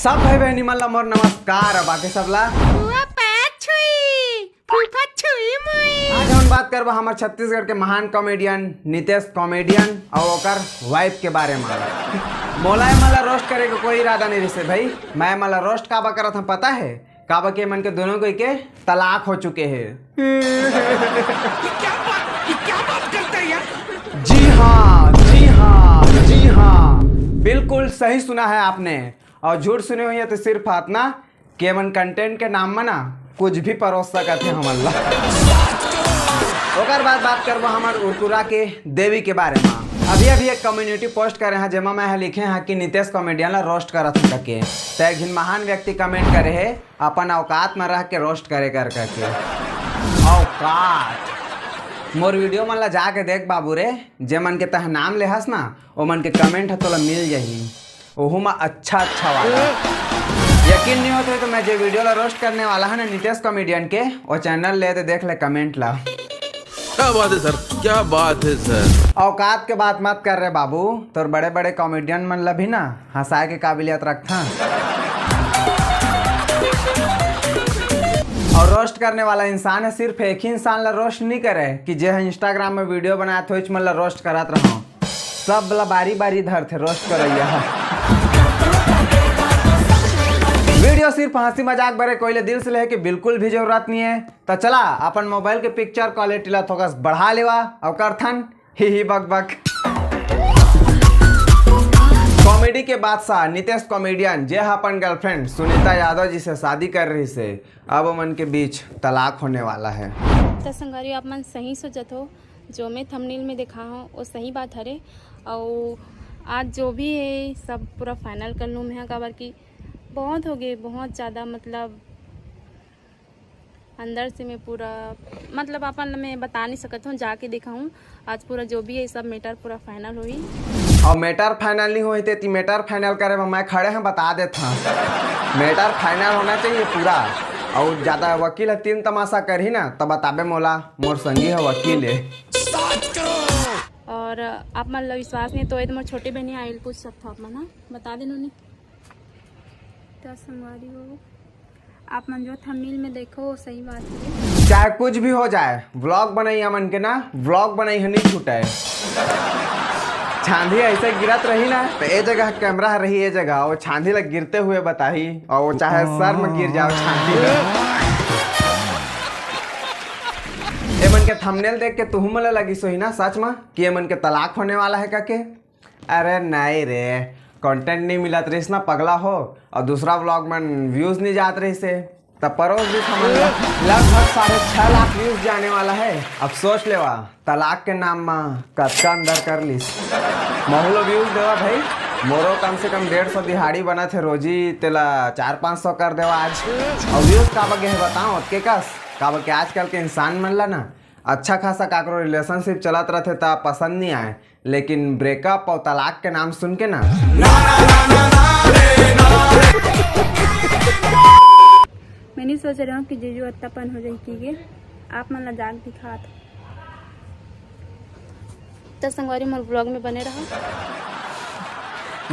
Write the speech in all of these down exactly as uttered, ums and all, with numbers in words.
तब भाई बहनी मन ला मोर नमस्कार, बाकी सब ला फुआ पैर छुई, फूफा छुई मुई। आज हम बात करबो हमर छत्तीसगढ़ के महान कॉमेडियन नितेश कॉमेडियन और ओकर वाइफ के बारे में। मोला एमन ला रोस्ट करे के कोई इरादा नहीं रहिसे भाई। मैं एमन ला रोस्ट काबर करत हूँ पता है? काबर के एमन के दोनों कोई के तलाक हो चुके हैं। क्या बात, ये क्या बात करता है यार? जी हाँ, जी हाँ, जी हाँ, बिल्कुल सही सुना है आपने। और झूठ सुने हुई है तो सिर्फ इतना कि एमन कंटेंट के नाम में ना कुछ भी परोस सकत है हमन ला। ओकर बाद बात करबो हमर उरकुरा के देवी के बारे में। अभी अभी एक कम्युनिटी पोस्ट करे हैं जेमा मैं ह लिखे हैं कि नितेश कॉमेडियन ला रोस्ट करत हूँ करके। तो एक झिन महान व्यक्ति कमेंट करे है अपन औकात में रह के रोस्ट करे कर करके। औकात। मोर वीडियो मन ला जाके देख बाबू रे, जे मन के तह नाम लेहस ना, ओ मन के कमेंट ह तोला मिल जाही, ओहू म अच्छा अच्छा वाला। यकीन नहीं होत होही तो मैं जे वीडियो ला रोस्ट करने वाला है ना नितेश कॉमेडियन के, वो चैनल ले दे देख ले कमेंट ला। क्या बात है सर, क्या बात है सर। औकात के बात मत कर रे बाबू, तोर बड़े बड़े कॉमेडियन मन ला भी ना हंसाए के काबिलियत रखथा। और रोस्ट करने वाला इंसान है सिर्फ एक ही इंसान ला रोस्ट नहीं करे कि जे इंस्टाग्राम में वीडियो बनात होइच मन ला रोस्ट करत रहो। सब ला बारी बारी धरथे रोस्ट करैया ह। वीडियो सिर्फ हंसी मजाक बरे कोई ले दिल से लेहे के बिल्कुल भी जरूरत नहीं है। तो चला अपन मोबाइल के पिक्चर क्वालिटी ला थोकस बढ़ा लेवा और करथन ही ही बक बक। कॉमेडी के बादशाह नितेश कॉमेडियन जे ह अपन गर्लफ्रेंड सुनीता यादव जी से शादी कर रही से, अब ओमन के बीच तलाक होने वाला है। त संगवारी आप मन सही सोचत हो, जो मैं थंबनेल में देखा हूँ वो सही बात हरे। और आज जो भी है सब पूरा फाइनल कर लूँ मैं, काबर कि बहुत हो गए, बहुत ज़्यादा, मतलब अंदर से मैं पूरा, मतलब अपन मैं बता नहीं सकत हूँ, जाके देखा हूँ आज पूरा जो भी है सब मैटर पूरा फाइनल हुई। और मैटर फाइनल नहीं होई ते ती मैटर फाइनल करे में मैं खड़े हैं बता देत हाँ। मैटर फाइनल होना चाहिए पूरा। और ज्यादा वकील है तीन तमाशा करही ना तब बताबे मोला, मोर संगी है वकील है। और आप मन ला विश्वास नहीं तो, तो मोर छोटी बहनी आइल पूछ सकता आप मन, हाँ? बता दे नोनी। त संगवारी हो, आप मन जो थंबनेल में देखो वो सही बात है। चाहे कुछ भी हो जाए, व्लॉग बनाई हमन के ना, व्लॉग बनाई ह नहीं छूटे। छांदी ऐसे गिरत रही ना तो ए जगह कैमरा रही, ए जगह वो छांदी लग गिरते हुए बताही और वो चाहे सर में गिर जाओ छांदी में। एमन के थंबनेल देख के तुहू मन ला लगिस होही ना सच में कि एमन के तलाक होने वाला है करके। अरे नहीं रे, कंटेंट नहीं मिलत रहिस ना पगला हो, और दूसरा व्लॉग में व्यूज नहीं जात रहिसे, तब परोस दिस हमन ला। लगभग साढ़े छह लाख व्यूज जाने वाला है। अब सोच लेवा तलाक के नाम मा कतका अंदर कर लिस। महू ला व्यूज देवा भाई, मोरो कम से कम डेढ़ सौ दिहाड़ी बनत है रोजी, तेला चार पाँच सौ कर देवा आज। और व्यूज काबर गे है बताओ, ओतके कस काबर के आजकल के इंसान मन ला ना अच्छा खासा काकरो रिलेशनशिप चलत रथे त पसंद नहीं आए, लेकिन ब्रेकअप और तलाक के नाम सुन के ना। मैं नहीं सोच रहा हूँ कि जीजू अत्तापन हो जाए की गे। आप मन ला जाग दिखात। त संगवारी मोर व्लॉग में बने रहा।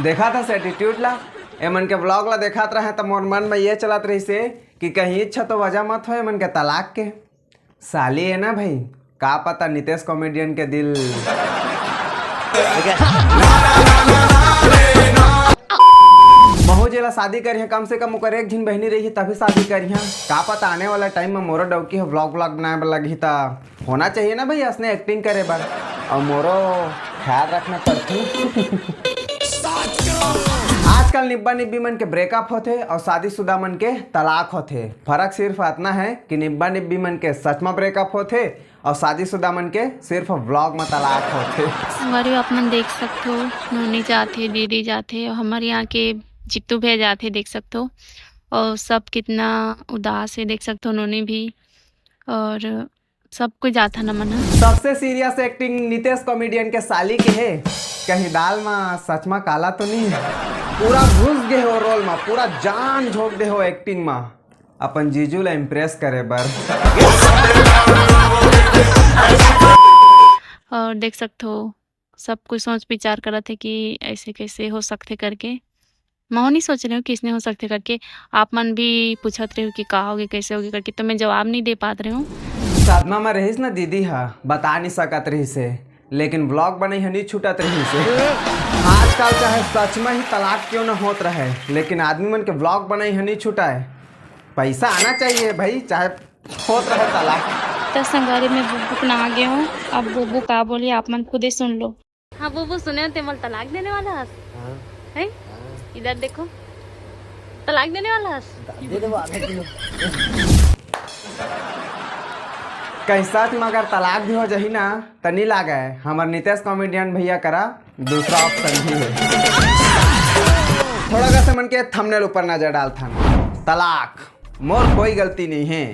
देखा था एटीट्यूड ला, एमन के व्लॉग ला देखात रहे त मोर मन में ये चलत रहिसे कि कहीं इच्छा तो वजह मत हो एमन के तलाक के। साली है ना भाई, का पता नितेश कॉमेडियन के दिल। महू जेला शादी करिहा, कम से कम ओकर एक झिन बहिनी रही तभी शादी करिहा। का पता आने वाला टाइम में मोरो डौकी हो व्लॉग व्लॉग बनाए बर लगही त होना चाहिए ना भाई असने एक्टिंग करे बर, और मोरो ख्याल रखना पड़थे। आजकल निब्बा निब्बी मन के ब्रेकअप होथे और शादीशुदा मन के तलाक होथे। फर्क सिर्फ इतना है कि निब्बा निब्बी मन के सच में ब्रेकअप होथे और शादीशुदा मन के सिर्फ व्लॉग में तलाक होथे। संगवारी हो, आप मन देख सकथो, नोनी जाथे, दीदी जाथे, और हमर यहाँ के जीतू भैया जाथे, देख सकथो। और सब कितना उदास है, देख सकथो, नोनी भी। और सब कोई जाथा न मन ह। सबसे सीरियस एक्टिंग नितेश कॉमेडियन के साली के हे। कहीं दाल मा सच मा काला तो नहीं है? पूरा घुस गए हो रोल मा, पूरा जान झोंक दे हो एक्टिंग मा, अपन जीजू ला इम्प्रेस करे बर। और देख सकथो, सब कोई सोच विचार करत है कि ऐसे कैसे हो सकथे करके। मैं नहीं सोच रहे हूँ किसने हो सकते करके। आप मन भी पूछत रहे हो कि का होगे, कैसे होगे करके, तो मैं जवाब नहीं दे पात रहे हूँ। सदमा में रहिस ना दीदी हा, बता नहीं सकत रहिस हे, लेकिन vlog बनई ह नहीं छूटत रहिस हे। आजकल चाहे सच में ही तलाक क्यों न होत रहे, लेकिन आदमी मन के vlog बनई ह नहीं छुटाए। पैसा आना चाहिए भाई, चाहे होत रहे तलाक। त संगवारी, मैं बुब्बू के ना आ गए हूँ। अब बुब्बू का बोली, आप मन खुदे सुन लो। हाँ बुब्बू, सुने हो ते मोला तलाक देने वाला हस? हाँ। हैं? हाँ। इधर देखो, तलाक देने वाला हस? दे दे, वो आधा किलो। कहीं सच में अगर तलाक भी हो जाही ना, त नहीं लागे, हमर नितेश comedian भैया करा दूसरा option भी है। थोड़ा सा मन के thumbnail ऊपर नजर डालथन। तलाक, मोर कोई गलती नहीं है।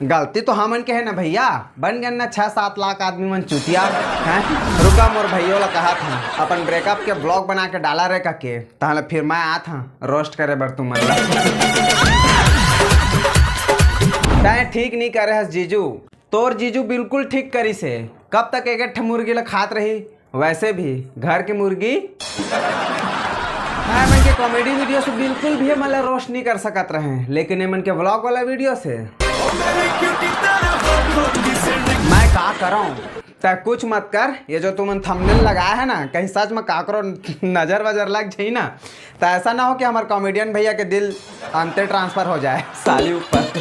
गलती तो हमन के है ना भैया, बन गए ना छह सात लाख आदमी मन चुतिया। हैं? रुका, मोर भैया ला कहा था, अपन breakup के vlog बना के डाला रे कके, ताहले फिर मैं आत हाँ roast करे बर तुमन ला। तैं ठीक नहीं करे हस जीजू, तोर जीजू बिल्कुल ठीक करिस हे। कब तक एक ठे मुर्गी ला खात रही? वैसे भी घर के मुर्गी। मैं मन के comedy video से बिल्कुल भी मन ला roast नहीं कर सकत रहे, लेकिन ये मन के vlog वाला video से मैं का करूं? तै कुछ मत कर, ये जो तुमन thumbnail लगाया है ना, कहीं सच में काकरो नजर वजर लग जाई ना, तो ऐसा ना हो कि हमारे comedian भैया के दिल अंते transfer हो जाए साली ऊपर।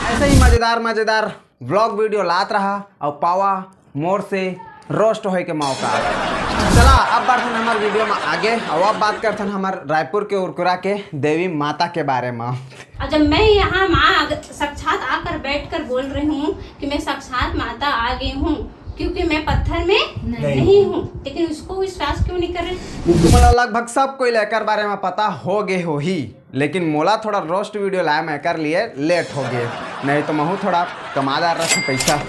ऐसे ही मजेदार मजेदार vlog video लात रहा और पावा मोर से roast होए के मौका। चला, अब बढ़थन हमार video में आगे और अब बात करथन हमार रायपुर के उरकुरा के देवी माता के बारे में। और जब मैं यहाँ माँ अग-, साक्षात आकर बैठकर बोल रही हूँ कि मैं साक्षात माता आ गई हूँ, क्योंकि मैं पत्थर में नहीं। नहीं हूँ, लेकिन उसको विश्वास क्यों नहीं कर रहे? तुम्हारा लगभग सब कोई लेकर बारे में पता हो गए हो ही, लेकिन मोला थोड़ा roast video लाए में कर लिए late हो गए, नहीं तो महू थोड़ा कमादार रहता पैसा।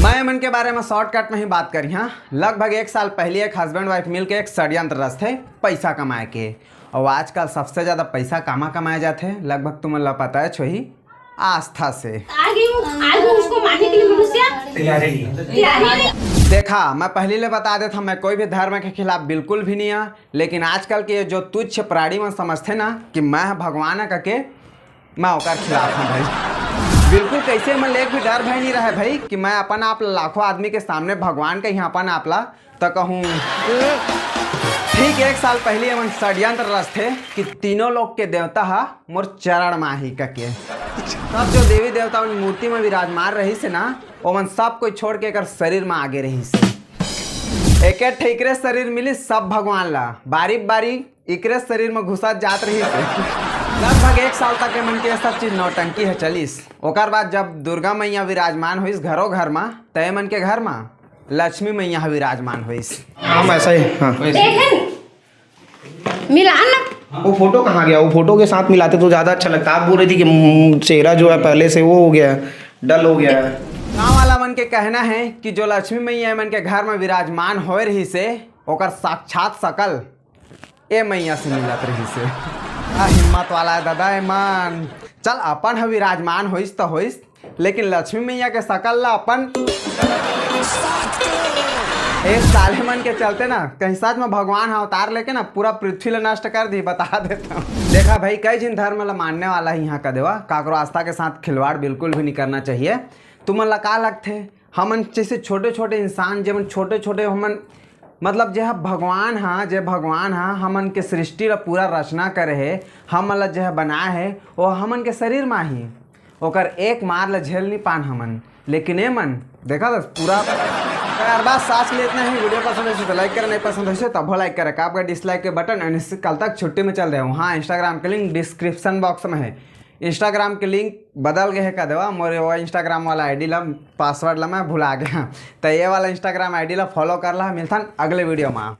मैं मन के बारे में shortcut में ही बात करी हाँ। लगभग एक साल पहले एक husband wife मिल के एक षड्यंत्र रचथे पैसा कमाए के, और आजकल सबसे ज्यादा पैसा कामा कमाए जाथे, लगभग तुमन ला पता है छोही, आस्था से। आ गई हूँ, आ गई हूँ, उसको मारने के लिए मनुष्य तैयार ही नहीं। तैयार ही नहीं। देखा, मैं पहले ले बता देता हूँ, मैं कोई भी धर्म के खिलाफ बिल्कुल भी नहीं आ, लेकिन आजकल के ये जो तुच्छ प्राणी मन समझथे ना कि मैं ह भगवान ह कके, मैं ओकर खिलाफ हूँ भाई। बिल्कुल, कैसे मन ले एक भी डर भय नहीं रहे भाई कि मैं अपन आप लाखों आदमी के सामने भगवान के यहाँ अपन आप ला त कहूँ। ठीक एक साल पहले एमन षड्यंत्र रचथे कि तीनों लोक के देवता हा मोर चरण म आही कके। तब जो देवी देवता मन मूर्ति में विराजमान रहिस हे ना, ओमन सब कोई छोड़ के एकर शरीर में आगे रहिस हे। एक एक ठे इकरे शरीर मिलिस सब भगवान ला, बारी बारी इकरे शरीर में घुसत जात रहिस हे। लगभग एक साल तक एमन के सब चीज नौटंकी हे चलिस। ओकर बाद जब दुर्गा मैया विराजमान होइस घरो घर मा, त एमन के घर मा लक्ष्मी मैया ह विराजमान होइस। हम ऐसा ही, हाँ। देखे न? मिला ना। वो फोटो कहाँ गया? वो फोटो के साथ मिलाते तो ज्यादा अच्छा लगता। आप बोल रही थी कि, "हम्म, चेहरा जो है पहले से वो हो गया है, डल हो गया है।" गाँव वाला मन के कहना है कि जो लक्ष्मी मैया एमन के घर में विराजमान होए रहिस हे, ओकर साक्षात शकल ए मैया से मिलत रहिस हे। आ हिम्मत वाला है दादा एमन। चल, अपन ह विराजमान होइस त होइस, लेकिन लक्ष्मी मैया के शकल ला अपन ए साले मन के चलते ना, कहीं सच में भगवान ह अवतार लेके ना पूरा पृथ्वी ला नष्ट कर दी, बता देता हूँ। देखा भाई, कई झिन धर्म ला मानने वाला ही यहाँ का देवा, काकरो आस्था के साथ खिलवाड़ बिल्कुल भी नहीं करना चाहिए। तुमन ला का लगथे, हमन जैसे छोटे छोटे इंसान, जेमन छोटे छोटे हमन, मतलब जे ह भगवान हा, जे भगवान हा हमन के सृष्टि ला पूरा रचना करे हे, हमन ला जे ह बनाए हे, वो हमन के शरीर मा ही, ओकर एक मार ला झेल नहीं पान हमन। लेकिन ए मन, देखा बस पूरा। अगर बात सांस ले इतना ही, video पसंद है तो like करे, नहीं पसंद है तब like करे, काप का dislike के button। And इस कल तक छुट्टी में चल रहे हो। हाँ, Instagram के link description box में है। Instagram के link बदल गए है का देवा, मोर वो Instagram वाला I D ला, password ला मैं भुला गया, तो ये वाला Instagram I D ला follow कर ला। मिलथन अगले video में।